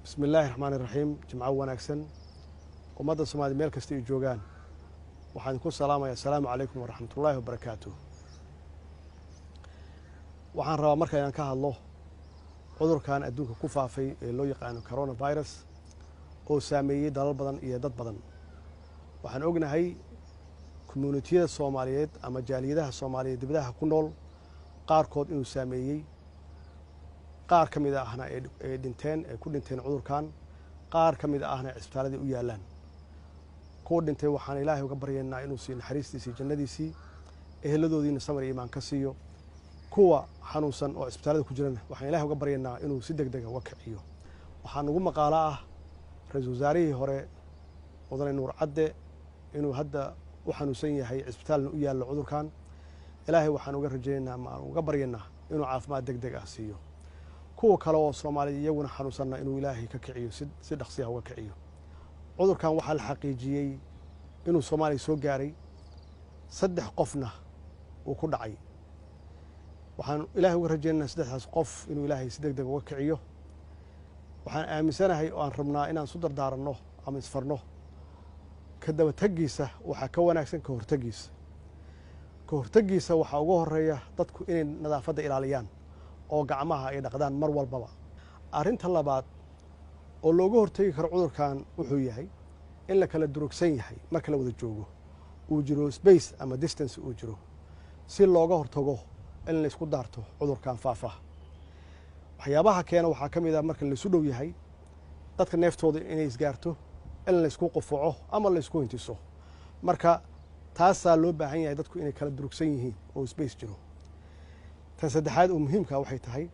Bismi illaahi raxmaani raxiim. Jimco wanaagsan ummadda Soomaliya meel kasta ay joogaan. Waxaan ku salaamaya asalaamu calaykum waraxmatullaahi wabarakaatuh. Waxaan rabaa marka inaan ka hadlo cudurkan adduunka ku faafay ee loo yaqaano coronavirus oo saameeyey dalal badan iyo dad badan. Waxaan ognahay communitiyada Soomaaliyeed ama jaaliyadaha Soomaaliyeed dibadaha ku nool qaarkood inuu saameeyey, qaar ka mid ahna ay dhinteen, ay ku dhinteen cudurkan, qaar ka mid ahna cisbitaaladii u yaallaan. Kuwa dhintay waxaan Ilaahay uga baryaynaa inuu siiyo naxariistiisii, jannadiisii, eheladoodiina samar iyo iimaan ka siiyo. Kuwa xanuunsan oo cisbitaalada ku jirana waxaan Ilahay uga baryaynaa inuu si deg dega uga kiciyo. Waxaa nagu maqaalo ah ra-iisul wasaarihii hore mudane Nuur Cadde inuu hadda u xanuunsan yahay, cisbitaalna u yaallo cudurkan. Ilaahay waxaan uga rajaynaynaa ama aan uga baryaynaa inuu caafimaad deg deg ah siiyo. Kuwa kale oo Soomaaliya iyaguna xanuunsanna inuu Ilaahay ka kiciyo, si dhaqsiya uga kiciyo cudurkan. Waxaa la xaqiijiyey inuu Soomaaliya soo gaaray, 3 qofna uu ku dhacay. Waxaan Ilaahay uga rajaynaynaa saddexdaas qof inuu Ilaahay si deg deg uga kiciyo. Waxaan aaminsanahay oo aan rabnaa inaan isu dardaaranno ama isfarno: ka dabategiisa waxaa ka wanaagsan ka hortegiisa. Ka hortegiisa waxaa uga horeeya dadku inay nadaafadda ilaaliyaan oo gacmaha ay dhaqdaan mar walbaba. Arrinta labaad oo looga hortegi karo cudurkan wuxuu yahay in la kala durugsan yahay marka la wada joogo, uu jiro space ama distance uu jiro, si looga hortago in la isku daarto cudurkan faafa. Waxyaabaha keena waxaa ka mid ah marka laisu dhow yahay dadka neeftooda inay isgaarto, in laysku qufuco ama laysku hintiso. Marka taasaa loo baahan yahay dadku inay kala durugsan yihiin oo space jiro. Tan saddexaad oo muhiimka waxay tahay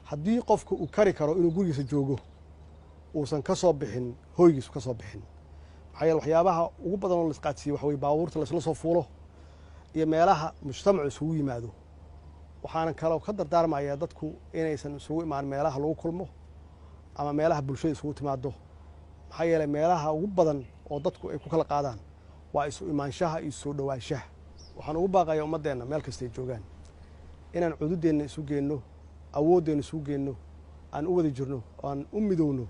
haddii qofka uu kari karo inuu gurigiisa joogo, uusan ka soo bixin hoygiisu ka soo bixin. Maxaa yeele waxyaabaha ugu badan oo laisqaadsiiye waxa weye baabuurta laisla soo fuulo iyo meelaha mujtamacu isugu yimaado. Waxaanan kaloo ka dardaarmayaa dadku inaysan isugu imaan meelaha lagu kulmo ama meelaha bulshada isugu timaado, maxaa yeeley meelaha ugu badan oo dadku ay ku kala qaadaan waa isu imaanshaha iyo soo dhowaanshaha. Waxaan ugu baaqayaa ummaddeenna meel kastay joogaan inaan cududeenna isu geenno, awooddeenna isu geenno, aan u wada jirno oo aan u midowno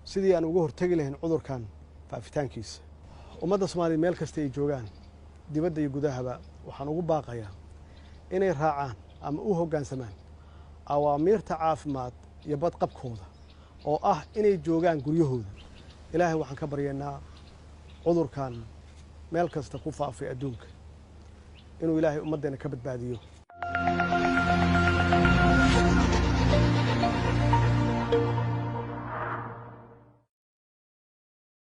sidii aan uga hortegi lahayn cudurkan faafitaankiisa. Ummadda Soomaaliya meel kasta ay joogaan, dibadda iyo gudahaba, waxaan ugu baaqayaa inay raacaan ama u hoggaansamaan awaamiirta caafimaad iyo badqabkooda oo ah inay joogaan guryahooda. Ilaahay waxaan ka baryaynaa cudurkan meel kasta ku faafay adduunka inuu Ilaahay ummaddeenna ka badbaadiyo.